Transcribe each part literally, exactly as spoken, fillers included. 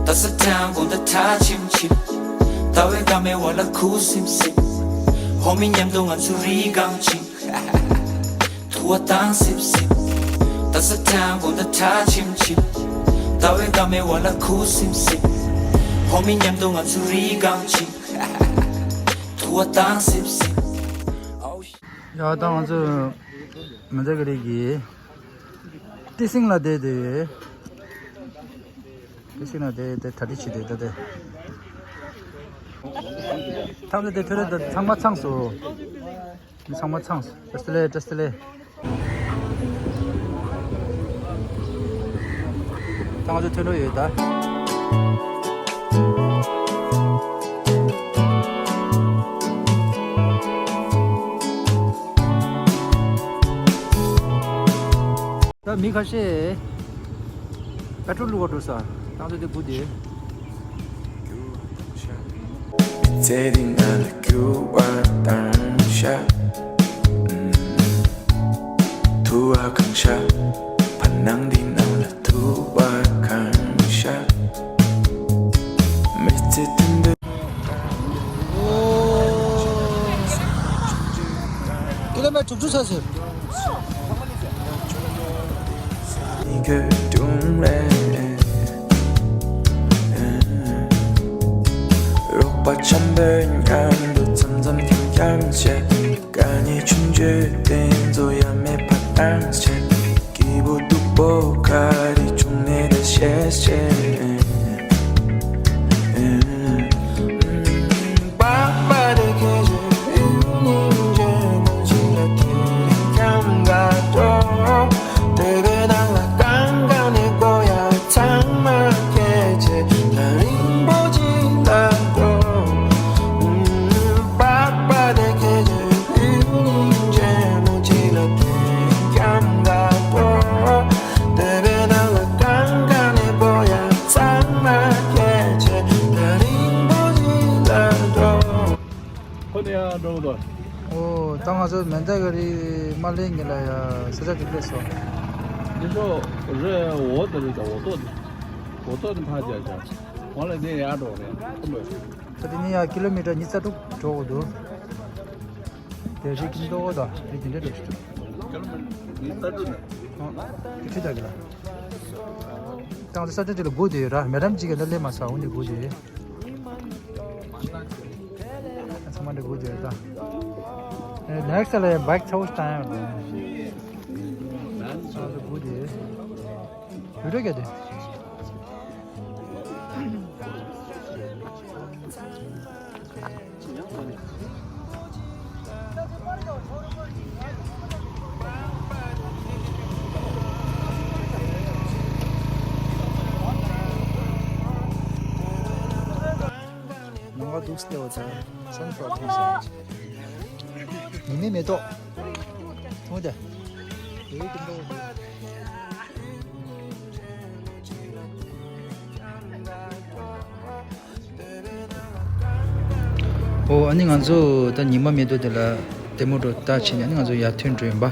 ས་ཐང་དགོང་དག་ཁྲ་ཆིམ་ཆིམ། ཟླ་བའི་སྐར་མའི་འོག་ལ་ཁུ་སིམ་སིམ། ཧོ་མི་མཉམ་དུ་ང་ཚོ་རི་སྒང་ཕྱིན། དུ་བ་བཏང་སིབ་སིབ། ད་ས་ཐང་དགོང་དག་ཁྲ་ཆིམ་ཆིམ། ཟླ་བའི་སྐར་མའི་འོག་ལ་ཁུ་སིམ་སིམ། ཧོ་མི་མཉམ་དུ་ང་ཚོ་རི་སྒང་ཕྱིན། དུ་བ་བཏང་སིབ་སིབ། ཡ་ད་ང་ཚོ་མི་འདྲ་གི་རིགས་ཀྱི་ཏི་སིང་ལ་བསྡད་དེ། ཏི་སིང་ལ་བསྡད་དེ་གྲ་སྒྲིག་བྱེད་དེ་ད་དེ། ཐང་དེ་དེ་ཐོས་རེད་ད། ཚང་མ་ཚངས་སོ། མི་ཚང་མ་ཚངས་སོ། བཀྲ་ཤིས་བདེ་ལེགས། བཀྲ་ཤིས་བདེ་ལེགས། ད་ང་ཚོ་ཐོན་འགྲོ་ཡོད་ད། ད་མི་ཁ་ཤས་པེ་ཊྲོལ་བླུག་ག་འགྲོ་ས། ད་ང་ཚོ་དེ་སྒུག་དེ། ཚེ་འདི་ང་ལ་འགྱུར་བ་བཏང་ཤག་ཐུ་བ་གང་ཤག་བར་སྣང་འདི་ནང་ལ་ཐུ་བ་གང་ཤག་མི་ཚེ་དུམ་བུ། ཀི་ལོ་མི་ཊར་དྲུག་ཅུ་ཚར་ཟིན། རོགས་པ་འཆམ་པོའི་མཉམ་དུ་འཆམ་འཆམ་འཁྱམ་འཁྱམ་བྱས། དཀའ་ཉེན་ཆུང་ཆུང་དེ་ཚོ་ཡང་མེད་པ་བཏང་བྱས། སྐྱིད་པོ་སྡུག་པོ་ག་རེ་བྱུང་ནས་ད་ཤེས་བྱས། ཁོ་ནི་ཡང་འགྲོ་གི་འདུག་ཨོ། ད་ང་ཚོ་མན་དཱ་ག་རི་མ་སླེབས་སྔོན་ལ་ཡ་ས་ཆ་དེ་སླེབས་སོང་། འདི་ཚོ་རེད། འོ་དེ་རེད། ད་འོ་ཏོག་འདི། འོ་ཏོག་འདི་ཕར་བརྒྱབ་བཞག་འོ་ལ་འདི་ཡར་འགྲོ་རེད། ཁོ་མོས། ད་དེ་ནི་ཡ་ཀི་ལོ་མི་ཊར་ཉི་ཤུ་རྩ་དྲུག་འགྲོ་དགོས་འདུག་དེ་རིགས་ཀྱི་ཏོག་ད་རིགས་དེ་འདྲ་འགྲོ་ཞིག་འདུག་ཀི་ལོ་མི་ཊར་ཉི་ཤུ་རྩ་དྲུག་ནས། ཨོ། དེ་ཁྲིད་ད་གི་ལ། ད་ང་ཚོ་ས་ཆ་དེ་ལ་སྒུག་བསྡད་ཡོད་ར། མེ་ཌམ་གཅིག་གིས་ད་སླེབས་མ་སོང་། འོ་འདི་སྒུག་བསྡད་ཡོད། ཚང་མ་འདི་སྒུག་བསྡད་ཡོད་ད། ཨེ་ནེག་སི་ཊི་ལ་ཡ་བྷའིཀ་ཚ་བོ་ཞིག་བཏང་ཡ་རེད། ཚང་མ་འདི་སྒུག་བསྡད་ཡོད། བི་ཌིའོ་རྒྱག་དེ། ནང་ལ་འདུག་སྟེ་བ་ཚ་སོན་པ་ཐོང་སོང་། ཉི་མའི་མེ་ཏོག་མཐོང་དེ། དེའི་ཀུན་ཏོག་ཨོ། ཨ་ནི་ང་ཚོ་ད་ཉི་མ་མེ་ཏོག་དེ་ལ་ལྟད་མོ་འགྲོ་ལྟ་བྱས་ནས། ཨ་ནི་ང་ཚོ་ཡར་ཐོན་འགྲོ་ཡིན་པ།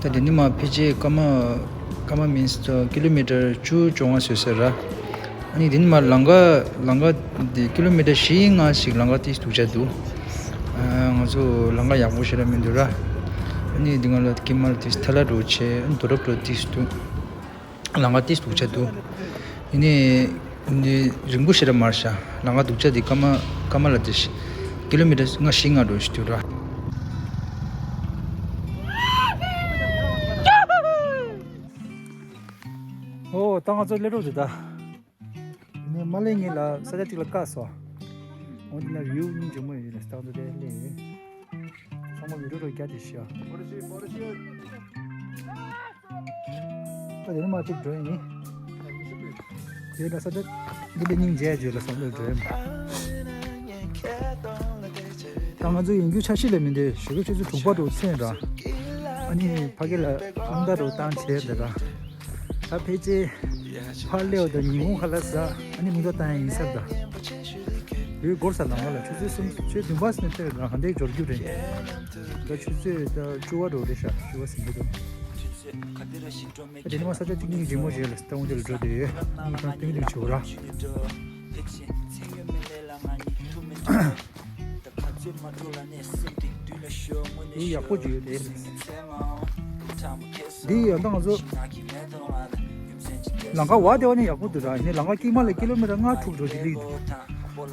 ད་དེ་ནི་མ་ཕལ་ཆེར་སྐར་མ་སྐར་མ་མིན་ཀི་ལོ་མི་ཊར་བཅུ་བཅོ་ལྔ་བཟོས་ཟེར་ར། ཨ་ནི་དེ་ནི་མ་ལམ་ཁ་ལམ་ཁ་དེ་ཀི་ལོ་མི་ཊར་བཞི་ལྔ་ཞིག་ལམ་ཁ་ཏིས་སྡུག་ཅག་འདུག་ང་ཚོ་ལམ་ཁ་ཡག་པོ་ཞེ་དྲག་མི་འདུག་ར། ཨ་ནི་དེ་སྔ་ལ་ཀི་མལ་ཏིས་ཐལ་ལ་འགྲོ་བྱས། ཨ་ནི་དོ་རབ་འགྲོ་ཏིས་འདུག་ལམ་ཁ་ཏིས་སྡུག་ཅག་འདུག་ཡིན་ནའི་འདི་རིང་པོ་ཞེ་དྲག་མ་རེད་ཤག་ལམ་ཁ་སྡུག་ཅག་འདི་སྐར་མ་སྐར་མ་ལ་དེ་ཀི་ལོ་མི་ཊར་ལྔ་བཞི་ལྔ་འགྲོ་ཞིག་འདུག་ར། ཨོ། ད་ང་ཚོ་སླེབས་འགྲོ་འདུག་ད། ནས་མ་སླེབས་སྔོན་ལ་ས་ཆ་གཅིག་ལ་བཀག་སོང་། འོ་འདི་ན་བིའུ་སྙིང་རྗེ་མོ་ཡོད་རེད། སྟག་འདི་རེད་སླེབས། ཚང་མ་བི་ཌིའོ་རོ་རྒྱ་དེ་ཤི་ཨ། ཨ་དེ་ནི་མ་གཅིག་འགྲོ་ཡིན། དེ་ལ་ས་ཆ་འདི་ལ་སྙིང་རྗེ་བརྗོད་ལ་བསམ་བློ་འགྲོ་ཡིན། ད་ང་ཚོ་ཡིན་རྒྱུ་ཆ་ཤས་ལས་མི་འདུག་ཞོགས་ཀས་ཆུ་ཚོད་དྲུག་པ་འགྲོ་ཚུན་ར། ཨ་ནི་ཕ་གི་ལ་རླུང་རྟ་འགྲོ་བཏང་བྱས་འདི་ར། ད་ཕལ་ཆེར་ཕར་སླེབས་དང་ཉིན་གུང་ཁ་ལག་ཟ། ཨ་ནི་མིག་ཏོ་བཏང་ཡ་ཡིན་ས་རེད་ད། ཡུལ་སྒོར་ས་ལམ་ཁ་ལ་ཆུ་ཚོད་གསུམ་ཆུ་ཚོད་བདུན་པ་ཟིན་ཐེར་དང་ཧ་འདེགས་འབྱོར་རྒྱུ་རེད། ད་ཆུ་ཚོད་ད་བཅུ་པ་འགྲོ་རེད་ཤག་བཅུ་པ་ཟིན་གྱི་འདུག་དེ་ནས་མ་ས་ཆ་གཅིག་སྙིང་རྗེ་མོ་ཞིག་ལ་སྟོན་དེ་ལ་འགྲོ་དུས་སྙིང་ཐང་ཏིང་ཏིང་བྱུང་ར། འདི་ཡག་པོ་ཅིག་ཡོད་དེ། འདི་ཡོད་ད་ང་ཚོ་ལམ་ཁ་བ་དེ་བ་ནི་ཡག་པོ་འདུག་ར། ཡིན་ནའི་ལམ་ཁ་དཀྱིལ་མ་ལ་ཀི་ལོ་མི་ཊར་ལྔ་དྲུག་འགྲོ་ཅིག་སླེབས་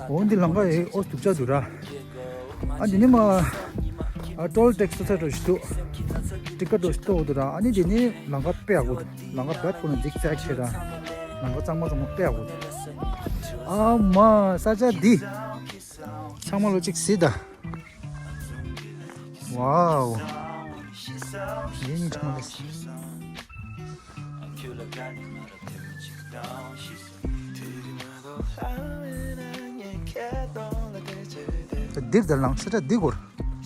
འདུག་འོ་འདི་ལམ་ཁ་ཡེ་ཨོ་སྡུག་ཅག་འདུག་ར། ཨ་འདི་ནི་མ་ཨ་ཊོལ་ཊེག་སི་ཚ་འགྲོ་ཞིག་འདུག་ཊི་ཀེ་ཊི་འགྲོ་ཞིག་གཏོང་འདུག་ར། ཨ་ནི་འདི་ནི་ལམ་ཁ་དཔེ་ཡག་པོ་འདུག་ལམ་ཁ་བེད་ཁོ་ན་ཛིག་ཛེག་བྱེད་ར། ལམ་ཁ་གཙང་མ་གཙང་མ་དཔེ་ཡག་པོ་འདུག་ཨ་མ་ས་ཆ་འདི་ཚང་མ་ལོ་གཅིག་གཟིགས་ད། ཝའོ། ཡིན་ཆོག་མ་རེད། འདིར་དང་ལངས་ས་ཆ་འདི་སྐོར།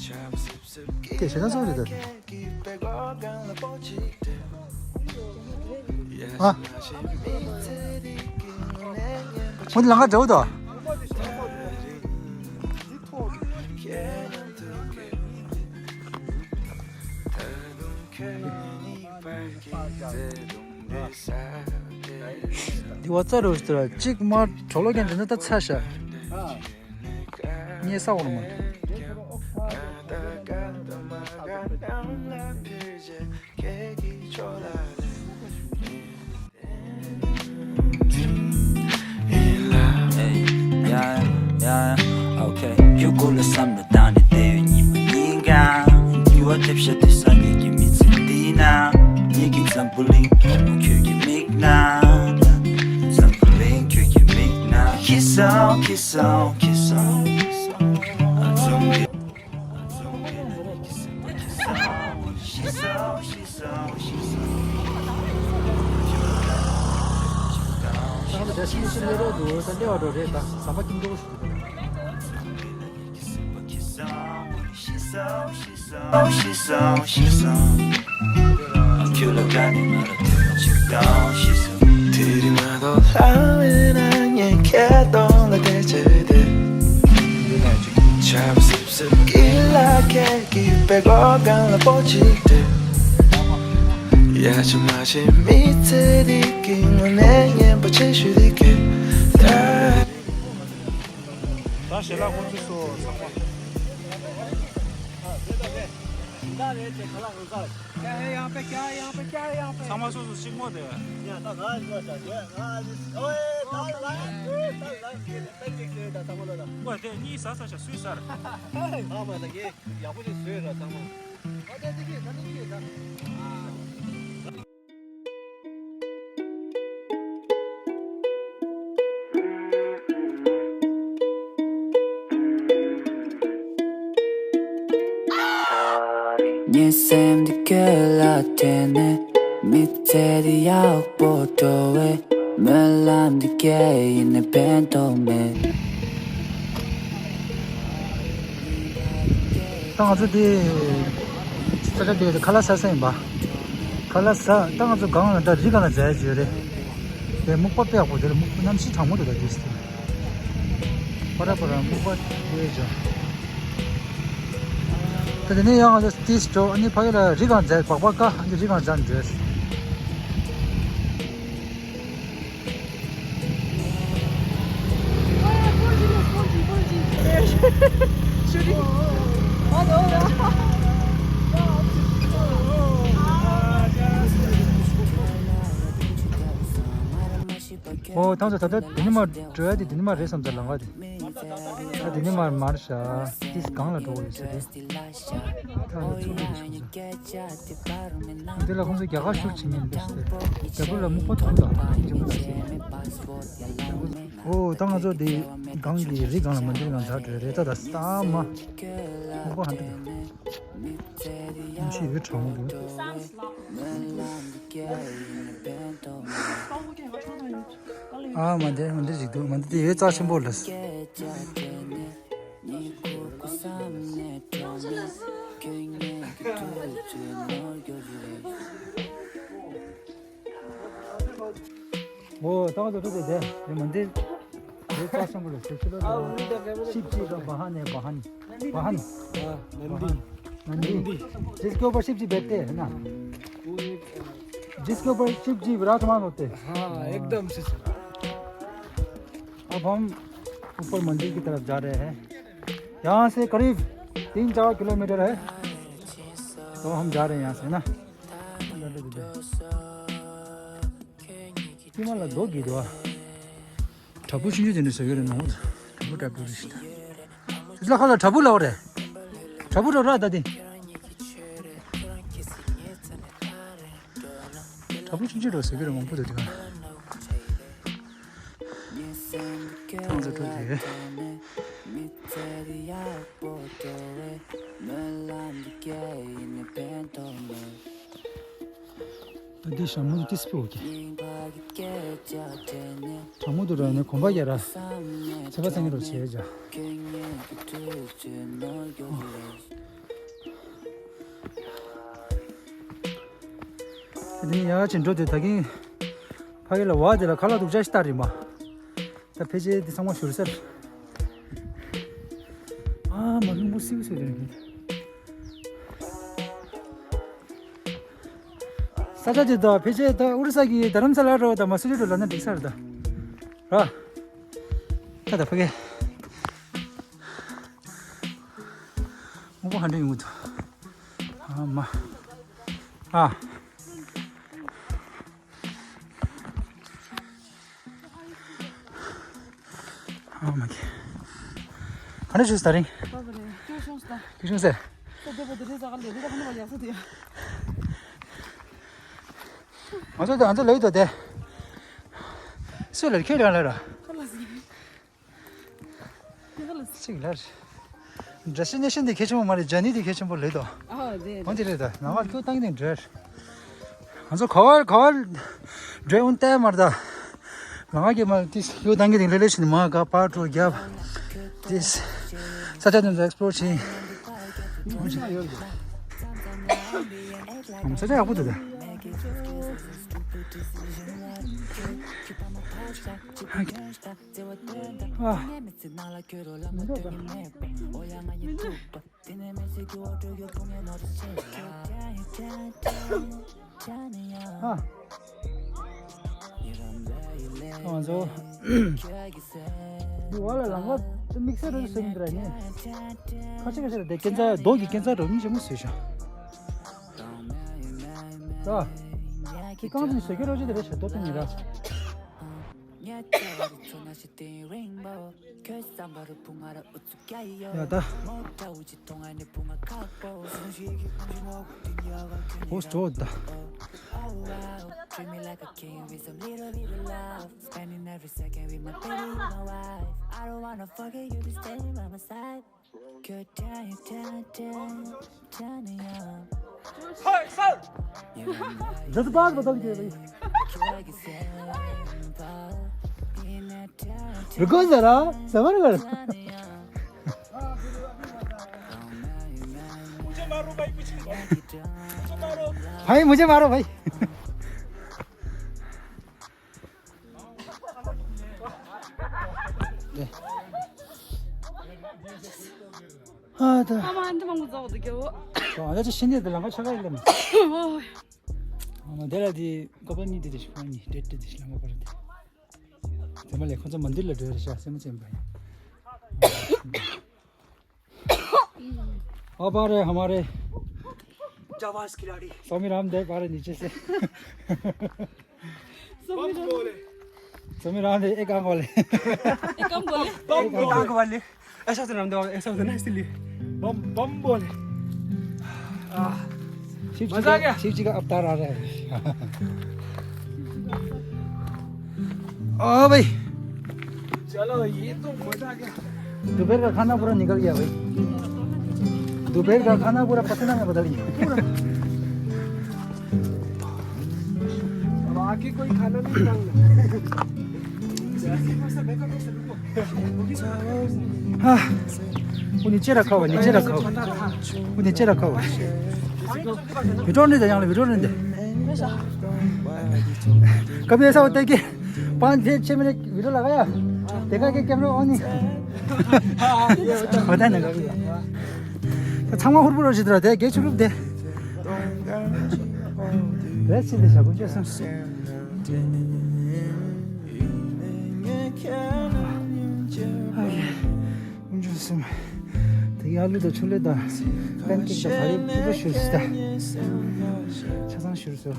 སྐད་ཆ་ན་སོགས་རེད་ད། ཨ། ཁོང་ལང་ཀ་འདྲ་བོ་དོ། འདི་བ་ཙ་རུ་ཙ་གཅིག་མ་གྲོ་ལོ་ཀན་འདི་ན་ད་ཚ་ཤ། ངས་ས་འོར་མ། Hey, yeah, yeah, okay. ཁྱོད་སྐོར་ལ་བསམ་བློ་བཏང་ནས་བསྡད་ཡོད་ཉི་མ་ཉིན་གང་། འགྱུར་བ་ཐེབས་ཤག་དུས་སང་ཉིད་ཀྱི་མི་ཚེ་འདི་ན། ཉིད་ཀྱི་འཛམ་བུ་གླིང་ཁྱོད་ཀྱི་མིག་ན། འཛམ་བུ་གླིང་ཁྱོད་ཀྱི་མིག་ན། ཁྱི་སང་ཁྱི་སང་ཁྱི་སང་ཁྱི་སང་། ད་ལྟ་འདྲ་ཤིང་ཤིང་ལས་རོགས་འདུག་ད་ལྟ་བ་འགྲོ་རེད། ད་ཟམ་པ་ཁྱིམ་འགྲོ་ཞིག་འདུག་དེ་རིང་མ་གཏོགས་ལྷ་བས་ན་ངས་ཁྱེད་གདོང་ལ་བལྟས་བྱས་བསྡད། ཆར་པ་སིབ་སིབ་ཀྱི་ལ་ཁད་ཀྱི་པད་གོག་སྒང་ལ་སྤོ་ཅིག་སྤྲད། ཡ་ཆི་མ་ཆི་མི་ཚེ་འདི་གི་ངོ་ནས་སྙན་པོ་ཆེ་ཞུ་འདི་གས་ད། ད་ཞལ་ལག་ཁོང་ཚོས་སོ་ཚང་མ། ཚང་མ་སོ་སོ་ཤིང་མོ་དེ། ཨོ་དེ་གཉིས་ཟ་ས་ཤ་སུས་ཟ་ར། ངའི་སེམས་འདི་ཁྱོད་ལ་དྲན་ནས། མི་ཚེ་འདི་ཡག་པོ་འགྲོ་བའི་སྨོན་ལམ་འདི་སྐྱེ་ཡིན་ནས་ཕན་ཐོགས་མེད། ད་ང་ཚོ་དེ་ས་ཆ་དེ་ཁ་ལག་ཟ་ས་ཡིན་པ། ཁ་ལག་ཟ། ད་ང་ཚོ་སྒང་ལ་ད་རི་སྒང་ལ་འཛེགས་ཡོད་རེད། དེ་སྨུག་པ་དཔེ་ཡག་པོ། དེ་ལ་སྨུག་པ་གནམ་གཤིས་གྲང་མོ་འདུག་ད་དུས་སུ་པ་ར་པ་ར་སྨུག་པ་དཔེ་ཅང་། ད་དེ་ནས་ཡང་ང་ཚོ་ཏིས་འགྲོ། ཨ་ནི་ཕ་གི་ལ་རི་སྒང་འཛེགས། སྦག་སྦག་ཀ་ཨ་ནི་རི་སྒང་འཛེགས་འགྲོ། ཨོ་ཐང་ཚོ་ད་ལྟ་དེ་ནི་མ་འགྲོ་ཡ་དེ་དེ་ནི་མ་རེད་བསམ་ཚར་ལང་ག་དེ། ད་དེ་ནི་མ་མར་ཤ་ཏིས་སྒང་ལ་འགྲོ་གི་ཡོད་ས་རེད། ད་ནི་ཚུགས་ཀྱི་རེད་སོང་ཙང་། འདི་ལ་ཁོང་ཚོ་རྒྱ་གར་ཤུར་བྱེད་མཁན་འདུག་ཟེར། རྒྱ་བོད་ལ་སྨུག་པ་ཐུག་དང་ཨ་ནི་འཇམ་པོ་ལ་ཟེར་ནས། ཨོ་ད་ང་ཚོ་འདི་སྒང་གི་རི་སྒང་ལ་མ་འདིར་ང་ཚར་འགྲོ་རེད། ད་ད་ས་མ་སྨུག་པ་ཧ་འདུག་ཡིན་ཤི་ཡོད་གྲང་མོ་འདུག་ཨ་མ་འདི་མ་འདི་ཞིག་འདུག་མ་འདི་དེ་ཡོད་རྩ་ཆེན་པོ་ལ། ཨོ་ད་ང་ཚོ་འགྲོ་དེ་དེ་མ་འདི་ཡོད་རྩ་ཆེན་པོ་ལ་ཞིབ་ཆི་ལ་ཞིབ་ཆི་ལ་བ་ཧ་ནེ་བ་ཧ་ནེ་བ་ཧ་ནེ། ནན་དི། ནན་དི། དེ་སྐྱོ་པ་ཤིབ་ཅིག་བེད་དེ་ན། इसके ऊपर शिव जी विराजमान होते हैं। हाँ, एकदम से। अब हम ऊपर मंदिर की तरफ जा रहे हैं। यहाँ से करीब तीन चार किलोमीटर है, तो हम जा रहे हैं यहाँ से ना। ཁྱིམ་ལ་རྡོ་གི་འདུག་ཨ། བྲག་ཕུག་ཆུང་ཆུང་དེ་ནས་བཟོ་གི་རེད་ནོ། བྲག་ཕུག་བྲག་ཕུག་རེད་ཤི་ད། དེ་ལ་ཁ་ལ་བྲག་ཕུག་ལ་འོ་རེད། བྲག་ཕུག་རོ་ར་ད་དེ། བྲག་ཕུག་ཆུང་ཆུང་རོ་བཟོ་གི་རེད་མང་པོ་འདུག་དེ་ག། ཁྱོད་ཚོ་འགྲོ་དེ། ད་འདི་ཞྭ་མོ་འདི་ཏིས་པོ་གི། ཁྲ་མོ་དུ་ར་ནི་གོམ་པ་རྒྱ་ར། ཚེ་པ་ཚང་གི་རོ་བྱེད་བྱ། ད་ནི་ཡ་ཅིན་འགྲོ་དེ་ད་གིན། ཕ་གི་ལ་བ་དེ་ལ་ཁ་ལག་དུག་ཅག་ཤི་ཏ་རི་མ། ད་ཕལ་ཆེར་འདི་ཚང་མ་བཞུར་ས་རེད། ཨ་མ་རླུང་བུ་སིའུ་སིའུ་དེ་རེད། ས་ཆ་དེ་དག་ཕལ་ཆེར་ད་ཨོ་རི་ས་གི་རྡ་རམ་ས་ལ་རོ་ད་མ་སུ་རི་རོ་ལ་ན་འགྲིག་ས་རེད་ད། ར། ད་ད་ཕ་གི། སྔོན་པོ་ཧ་འདྲེ་ཡོང་གི་འདུག་ཨ་མ། ཨ། ཨ་མ་གི། ག་འདྲ་བྱུང་སོང་ད་རིང་། སྐྱོ་བྱུང་སོང་ད། སྐྱོ་བྱུང་ཟེར། ས་དེ་བ་དེ་རེ་ཟ་ག་ལེ་རེ་ད་ཧ་ནི་བ་ཡག་ས་དེ་ཡ། ང་ཚོ་དེ་ང་ཚོ་ལེ་དོ་དེ། སུ་ལེ་ཁྱོད་རང་ལེ་ར། ཁ་ལག་ཟིན། ཅིག་ལར། འདྲ་ཤི་ནེ་ཤན་དེ་གལ་ཆེན་པོ་མ་རེད། ཇར་ནི་དེ་གལ་ཆེན་པོ་ལེ་དོ། ཨ་དེ་འོན་ཏེ་རེད་ད། ནང་ལ་སྐྱོ་བཏང་ནས་འདྲ། ང་ཚོ་ག་བར་ག་བར་འདྲ་འོན་ཏེ་མར་ད། ང་གི་མ་དེ་སྐྱོ་བཏང་གི་དེ་ལེ་ལེ་ཤི་ནི་མ་ག་པར་ཏོ་རྒྱབ། དེ་ས་ཆ་དེ་ཚོ་ཨེག་སི་པོ་ལོར་བྱེད། ས་ཆ་ཡག་པོ་འདུག་ད། ཨ། ཨ། ང་ཚོ། འདི་བ་ལ་ལང་བ་དམིགས་བསལ་རུ་སེམས་འདྲ་ནི། ཁ་ཤས་ཁ་ཤས་ལ་དེ་སྐྱེ་འཚར་རྡོ་གི་སྐྱེ་འཚར་རོ་གཉིས་ཆེན་མོ་བཟོས་ཤག་ད། དེ་རྐང་ཅིག་བཟོས་ཀྱི་རོ་ཅི་དེ་རེད་ཤག་རྡོ་དེ་ནི་ར། ཡ་ད། ཧོ་སྤྲོ་ད། जज्बात बदल गए भाई। रुको जरा, सबर कर। भाई, मुझे मारो भाई। ཨ་ད། ཨ་མ་འདི་མང་པོ་བཟོ་བ་འདུག་གོ། ཨ་ད་ཅི་ཤི་ནས་དེ་ལམ་ཁ་ཆག་ག་ཡིན་ལ་མ། ཨ་མ་དེ་ལ་དེ་ཀ་པ་གཉིས་དེ་དེ་ཤི་ཁོ་གཉིས་དེ་དེ་དེ་ཤི་ལམ་ཁ་པར་དེ། དེ་མ་ལས་ཁོ་ཚོ་མ་འདི་ལ་འགྲོ་རེ་ཤ་སེམས་ཅན་པ་ཡིན། ओ पारे हमारे जाबाज खिलाड़ी। स्वामी रामदेव पारे नीचे से। स्वामी राम। स्वामी रामदेव एक आंख वाले। एक आंख वाले। एक आंख वाले। ऐसा तो रामदेव, ऐसा तो नहीं इसलिए। बम, बम बोले। आह। शिव जी मजा आ का, गया। शिव जी का अवतार आ रहा है। ओ भाई। चलो, ये तो मजा आ गया। दोपहर का खाना पूरा निकल गया भाई। दोपहर का खाना पूरा पसीना में बदल गया। पूरा। अब आगे कोई खाना नहीं निकालना। हाँ। वो नीचे रखा हुआ है, नीचे रखा हुआ है। वो नीचे रखा हुआ है। वीडियो नहीं दे, यहाँ वीडियो नहीं दे। कभी ऐसा होता है कि पाँच, छः, छः मिनट वीडियो लगाया, देखा कि कैमरा ऑन नहीं। होता है ना कभी। तो छामा हुरपुर हो जिधर होते हैं, गेट शुरू दे। རེད་ཟེར་ཏེ་བཞག་དགོས་ཅེས་སོང་། ཨ་ཡེ། དཀོན་མཆོག་གསུམ། དེ་གའི་ཨ་ལུ་དང་ཕྱུ་ལེ་དང་པན་ཀེག་དང་བ་ཡི་ཕྲུ་གུ་ཞུ་སི་ད། ཆ་ཚང་ཞུ་སོ།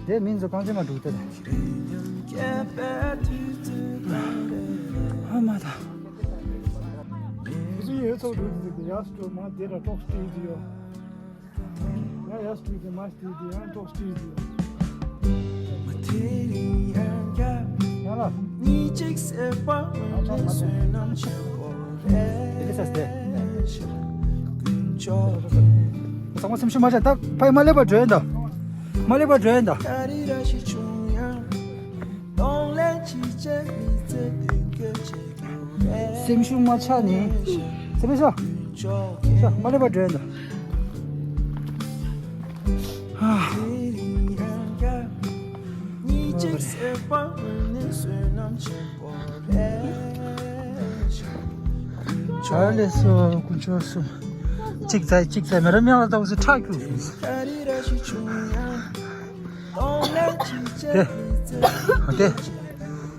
དེ་མིན་ཚོ་གང་ཅི་མ་འགྲུག་ད། ཨ་མ་ད། ཁྱེད་ཚོ་ཡོད་ཚོགས་འགྲོ་དུས་ཡག་སུ་འགྲོ་མ་དེ་ར་ཏོག་སྤྲད་ཀྱི་ཡོད། ང་ཡར་སྤྲད་དེ་མར་སྤྲད་དེ་ཡང་ཏོག་སྤྲད་དེ། ཡང་ལ། ཨ་ཅག་མ་ཐོན། དེ་ས་སྟེ། ཚང་མ་སེམས་ཤུགས་མ་ཆག་ད་ཕ་ཡི་མ་སླེབས་པར་འགྲོ་ཡིན་ད། མ་སླེབས་པར་འགྲོ་ཡིན་ད། སེམས་ཤུགས་མ་ཆག་ནས། སེམས་ཤུགས། ཤ་མ་ལེབ་པ་འགྲོ་ཡིན་ད། ཧ། ཨ་ལེ་སོ་དཀོན་མཆོག་གསུམ། གཅིག་ཙམ་གཅིག་ཙམ་མེ་ར་མེ་ལ་ཏོག་ཙམ་ཁྲག་སྐྱུག་སོང་། དེ། དེ།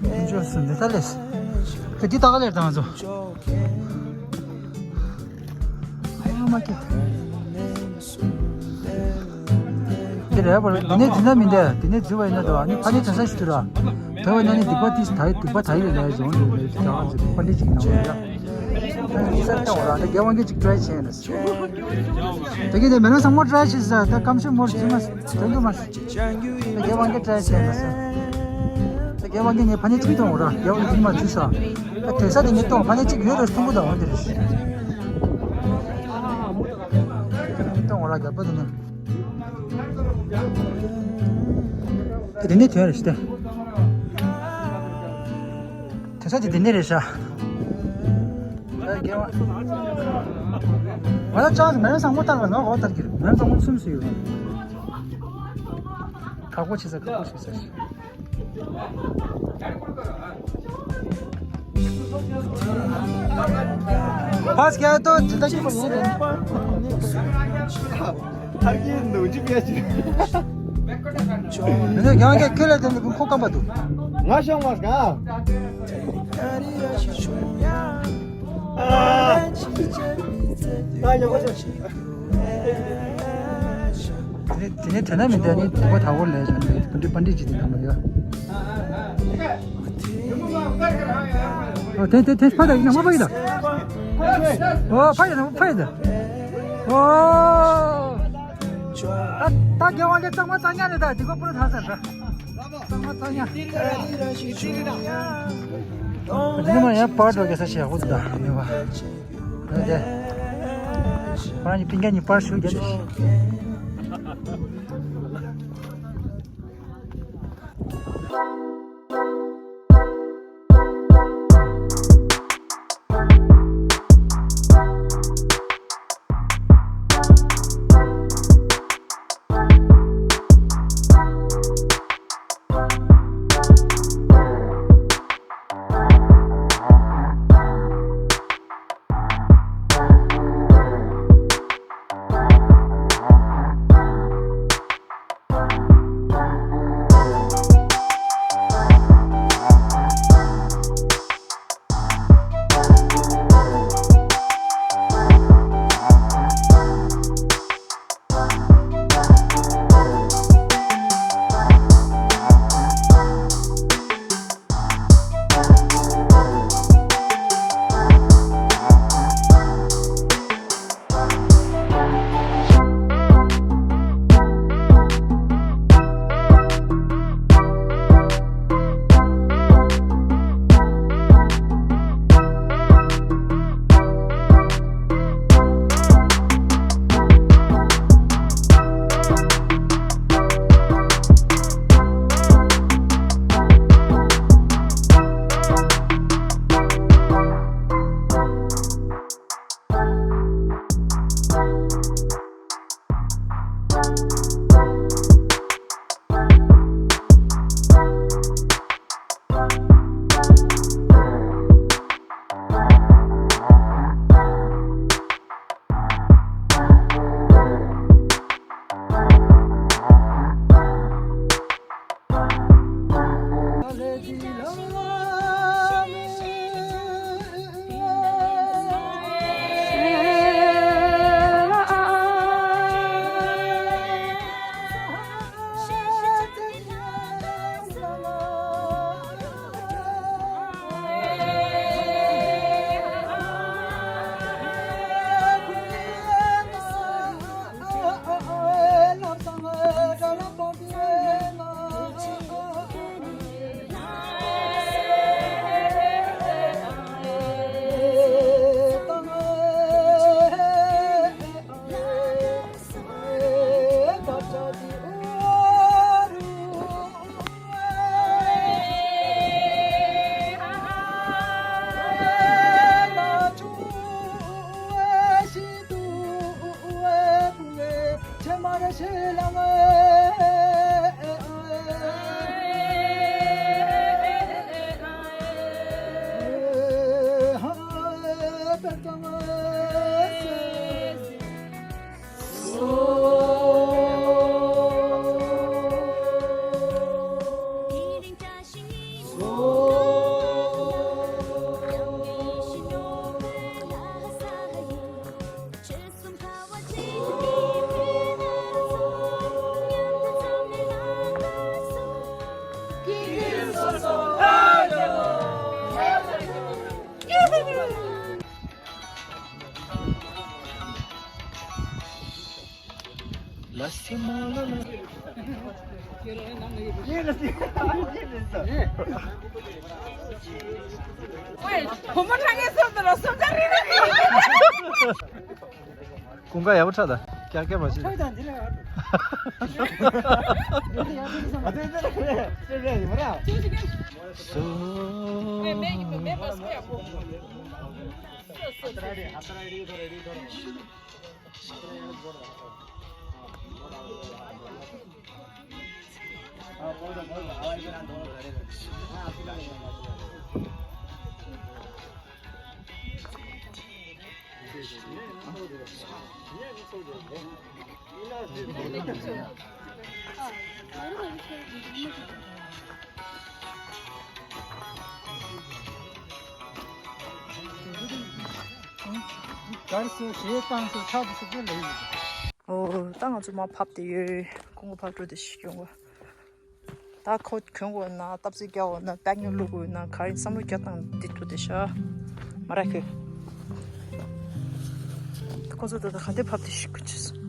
དཀོན་མཆོག་གསུམ་འདི་ད་ལས། དེ་འདི་ད་ག་ལེར་དང་ཚོ། ཨ་མ་ཀི། འདི་རེད་པ། འདི་ནས་འཛིན་ན་མི་འདས། འདི་ནས་འཛུལ་བ་ཡིན་ན་འདུག་ཨ་ནི་ཕ་ནི་དོན་ས་ཞིག་འདུག་ར། དོན་བ་ན་ནི་སྡིག་པ་དེ་ད་སྡིག་པ་ད་ཡོད་ལས་བྱུང་འདུག་ལས་དེ་ད་ག་ཚོ་པ་འདི་ཅིག་ནང་ལ་ཡ། ས་ལྟ་འོ་ར་ད་རྒྱལ་དབང་གིས་ཅིག་ཊ་རའི་བྱས་ན། དེ་གི་དེ་མེ་ལོང་ཚང་མ་ཊ་རའི་བྱེད་ས་ད་སྐམ་ཤོས་མོར་ཅི་མ་དོན་དུ་མ། ད་རྒྱལ་དབང་གིས་ཊ་རའི་བྱས་ན་ས། ད་རྒྱལ་དབང་གིས་ངའི་ཕ་ནི་གཅིག་གཏོང་འོ་ར་རྒྱལ་དབང་གིས་མ་བྱེད་ས། ད་དེ་ས་དེ་ངས་གཏོང་ཕ་ནི་གཅིག་ཡོད་རེད་མཐོང་གི་ད་འོ་དེ་རེད། གཏོང་འོ་ར་རྒྱལ་པོ་དེ་ནི། དེ་དེ་ནི་དོན་རེད་ཤི་ད། དེ་ས་དེ་དེ་ནི་རེད་ཤ། ད་རྒྱལ་བ། ང་ལ་ཅག་མེ་ལོང་ཚང་མ་ལྟར་བ་ང་འོ་ལྟར་གྱིར་མེ་ལོང་ཚང་མ་གསུམ་སུ་ཡོད། ཁག་པོ་བྱེད་ས་ཁག་པོ་བྱེད་ས་ཤི། ཕ་སྐད་དོ་ཇི་ལྟ་སྐྱིད་པོ་ཡིན་རེད། ཨ་ཀྱི་ནུ་ཅི་པེ་ཅི། མི་ནུ་ཡང་སྐད་ཁྱོད་ལ་དེ་ནི་ཁོ་སྐམ་པ་འདུག་ང་ཤོང་མ་སྐ། ཨ། ད་ཡག་པོ་བྱས། དེ་ནས་དེ་ནས་དྲན་ན་མི་འདས་ནི་དུ་བ་ཐ་བོར་ལས་བྱུང་ནས་པཎ་ཌི་པཎ་ཌི་ཇི་དེ་དང་མ་ཡོད། ཨོ་དེ་དེ་དེ་ཕ་ད་ཡིན་ན་མ་ཕ་ཡིན་ད། ཨོ་ཕ་ཡིན་ན་ཕ་ཡིན་ད། ཨོ། ད་ད་རྒྱལ་དབང་གི་གཙང་མ་གཙང་ཉག་རེད་ད་དེ་གོ་པུ་ར་ཐ་ས་ར། གཙང་མ་གཙང་ཉག་དེ་ནས་མ་ཡང་པར་འགྲོ་གེ་ས་ཞེ་ཧུ་ད་མི་བ། འོན་ཏེ། ཁོ་རང་གི་པིན་ཀ་གཉིས་པར་ཞུ་རྒྱབ་ནས། ཝེ། བུ་མོ་ལྷ་ངའི་སོབ་དུ་ལ་སོབ་ཆ་རེ་རེ། ཀུན་དགའ་ཡག་པོ་ཁྲ་ད། ཀྱག་ཀྱག་མ་བྱེད། ཁྲ་ད་འདི་ལ་ཡག་པོ། ཨ་དེ་དེ་རེད་རེད་རེད་མ་ར། སོ། ཨེ་མེ་ཡིན་མེ་མེ་མ་སོ་ཡག་པོ། སོ་སོ་སོ། གར་སོ་ཞེས་བཏང་སོ་ཁྲག་ཏུ་སོ་དེ་ལས་ཡོད། ཨོ་ད་ང་ཚོ་མར་བབས་ཏེ་ཡོད། ཁོང་གི་ཕར་འགྲོ་དེ་ཞིག་ཡོང་བ། ད་ཁོ་གྱོན་དགོས་ན་སྟབས་རྩེ་རྒྱག་དགོས་ན་པེག་ནི་བླུག་དགོས་ན་ག་རེ་བསམ་བློ་རྒྱག་སྟངས་འདི་ཐུག་དེ་ཤ་མ་ར་ཁེ། ཁོ་ཚོ་ད་ལྟ་ག་འདྲ་བབས་ཏེ་ཞིག་ཁུ་ཆུ་སོང་།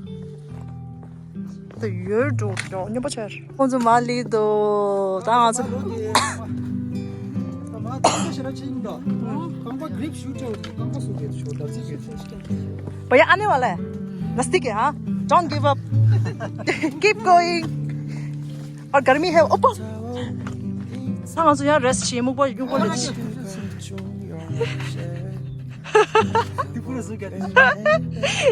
ད་ཡོལ་འགྲོ་འགྲོ་སྨྱོན་པ་ཆེ། ཁོང་ཚོ་མར་སླེབས་འདུག་ད་ང་ཚོ། ད་མ་ཐུག་ས་ཞེ་ན་ཅི་ཡིན་ད། རྐང་པ་གྷི་རིབ་ཞུ་ཆོག་རྐང་པ་སུ་གེ་ཆོག་ད་ཅི་གེ་ཆོག་བ་ཡ་ཨ་ནེ་བ་ལེ། ན་སྟི་གེ་ཧ། Don't give up. Keep going. ཨ་གར་མི་ཧེ་ཨོ་པ། ད་ང་ཚོ་ཡང་རེ་སི་ཊི་བྱེད། སྨུག་པ་སྨྱུག་པ་ལ་ཅི།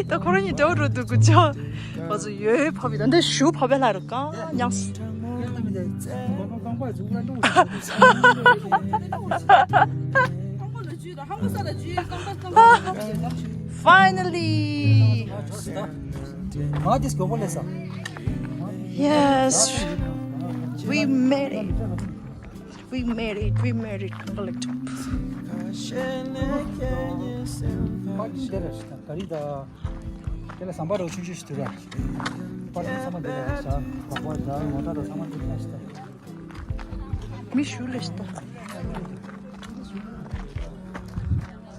ད་ཁོ་རང་གཉིས་འདྲ་བོ་འགྲོ་འདུག་གུ་ཅོ། ང་ཚོ་ཡོལ་བབས་པའི་ད་འདི་ཞུ་བབས་པའི་ལ་རུ་གང་ཉག་སི། Finally. Yes, we made it. We made it. We made it. Unbelievable. ཕར་འདིར་ད་ག་རི་ད་དེ་ལ་ཟམ་པ་རོ་ཆུང་ཆུང་ཞིག་འདུག་ར། ཕར་ཚང་མ་འདི་ལ་ཤ་བག་པ་ད་མོ་ཊ་ད་ཚང་མ་འདི་ལ་ཤ། མི་ཞུ་ལེ་ཤ་ད།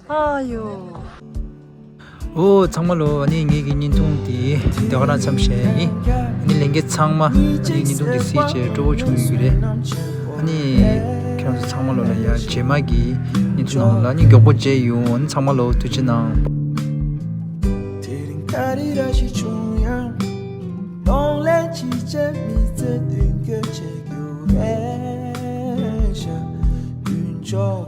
ཨ་ཡོ། ཨོ་ཚང་མ་ལོ། ཨ་ནི་ངེད་ཀྱི་བརྙན་ཐུང་དེ་དེ་ག་རང་མཚམས་བཞག་ཡིན། ཨ་ནི་ལྷན་རྒྱས་ཚང་མ་ཨ་ནི་བརྙན་ཐུང་དེ་གཟིགས་བྱས་སྤྲོ་པོ་བྱུང་ཡོད་ཀྱི་རེད། ཨ་ནི་ཁྱེད་རང་ཚོ་ཚང་མ་ལོ་ལ་ཡ་རྗེས་མ་གི་བརྙན་ཐུང་ནང་ལ་ཨ་ནི་མགྱོགས་པོ་མཇལ་ཡོང་། ཨ་ནི་ཚང་མ་ལོ་ཐུགས་རྗེ་གནང་། དེ་རིང་ད་རི་ར་ཞིག་བྱུང་